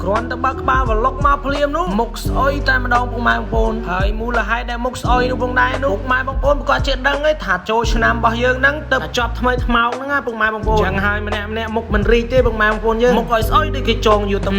គ្រាន់តែបើកក្បាលវឡុកមកភ្លាមនោះមុខស្អុយតែម្ដងពុកម៉ែបងប្អូនហើយមូលហេតុដែលមុខស្អុយនោះផងដែរនោះពុកម៉ែបងប្អូនប្រកាសជាដឹងឯងថាចូលឆ្នាំរបស់យើងហ្នឹងទៅចប់ថ្មីថ្មោងហ្នឹងណាពុកម៉ែបងប្អូនចឹងហើយម្នាក់ម្នាក់មុខមិនរីកទេពុកម៉ែបងប្អូនយើងមុខឲ្យស្អុយដូចគេចងយូរទៅ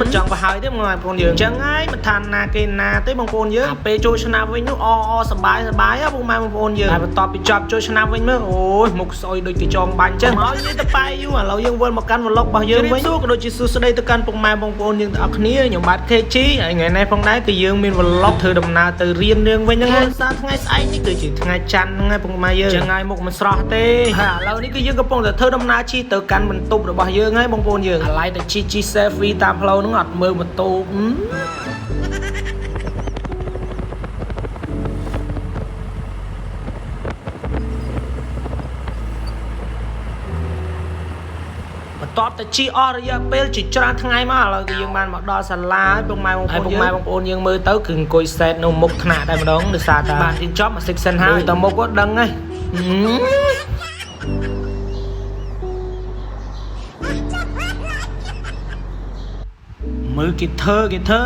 មិនចង់ប្រហើយទេពុកម៉ែបងប្អូនយើងចឹងហើយមិនថាណាគេណាទេបងប្អូនយើងអាពេលចូលឆ្នាំវិញនោះអអសបាយសបាយហ៎ពុកម៉ែបងប្អូនយើងហើយបន្ទាប់ពីចប់ចូលឆ្នាំវិញមើលអូយមុខស្អុយដូចគេចងបាញ់ចឹងមកនិយាយទៅប៉ែយូរឥឡូវយើងវិលមកកាន់វឡុករបស់យើងវិញសួរក៏ដូចជាសួស្តីទៅកាន់ពុកម៉ែបងប្អូនយើងទាំងអស់គ្នាខ្ញុំបាទ KG ហើយថ្ងៃនេះផងដែរគឺយើងមានវឡុកធ្វើដំណើរទៅរៀនរឿងវិញហ្នឹងហើយសារថ្ងៃស្អែកនេះគឺជាថ្ងៃច័ន្ទហ្នឹងហើយពុកម៉ែយើងចឹងហើយមុខមិនស្រស់ទេហើយឥឡូវនេះគឺយើងកំពុងតែធ្វើដំណើរជិះទៅកាន់បន្ទប់របស់យើងហើយបងប្អូនយើងឥឡូវតែជិះជិះ selfie តាមផ្លូវហ្នឹងអត់មើលម៉ូតូ បន្ទាប់តែជិះអស់រយៈពេលជាច្រើនថ្ងៃមកឥឡូវគឺយើងបានមកដល់សាលាហើយពុកម៉ែបងប្អូនពុកម៉ែបងប្អូនយើងមើលទៅគឺអង្គុយសេតនៅមុខថ្នាក់តែម្ដងដោយសារតែបានរៀនចប់មួយ section ហើយតមុខក៏ដឹងហើយមើលគេធ្វើគេធ្វើ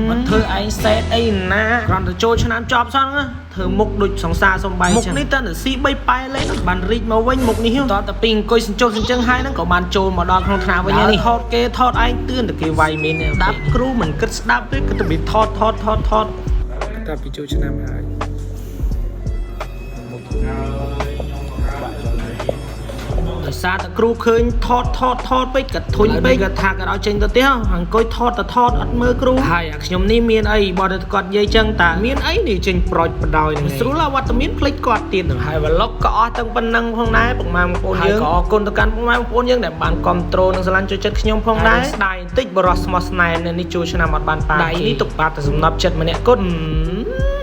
មកធ្វើឯងសេតអីណាគ្រាន់តែចូលឆ្នាំចប់សោះណាធ្វើមុខដូចសង្សារសំបីមុខនេះតើស៊ី3ប៉ែលេងបានរីកមកវិញមុខនេះតតែពីអង្គុយសញ្ចុះសញ្ចឹងហើយហ្នឹងក៏បានចូលមកដល់ក្នុងថ្នាក់វិញនេះថតគេថតឯងទឿនតែគេវាយមានស្ដាប់គ្រូមិនគិតស្ដាប់ទេគិតតែពីថតថតថតថត តែពីចូលឆ្នាំហើយ ដោយសារតែគ្រូឃើញថតថតថតពេកក៏ធុញពេកក៏ថាក៏ឲ្យចេញទៅផ្ទះអង្គុយថតទៅថតអត់មើលគ្រូហើយអាខ្ញុំនេះមានអីបើតែគាត់និយាយចឹងតាមានអីនេះចេញប្រូចបដោយហ្នឹងស្រួលអវត្តមានភ្លេចគាត់ទៀតហ្នឹងហើយវឡុកក៏អស់ទាំងប៉ុណ្ណឹងផងដែរពុកម៉ែបងប្អូនយើងក៏អរគុណទៅកាន់ពុកម៉ែបងប្អូនយើងដែលបានគ្រប់ត្រូលនិងស្រឡាញ់ចូលចិត្តខ្ញុំផងដែរស្ដាយបន្តិចបរោះស្មោះស្នេហ៍នេះចូលឆ្នាំអត់បានប៉ាដៃនេះទុកបាត់តែសំណប់ចិត្តម្នាក់គត់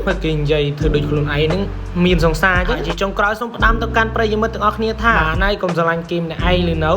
មកគេនិយាយធ្វើដូចខ្លួនឯងហ្នឹងមានសង្សារចឹងជាចុងក្រោយសូមផ្ដាំទៅកាន់ប្រិយមិត្តទាំងអស់គ្នាថាបានហើយកុំស្រឡាញ់គេម្នាក់ឯងឬនៅ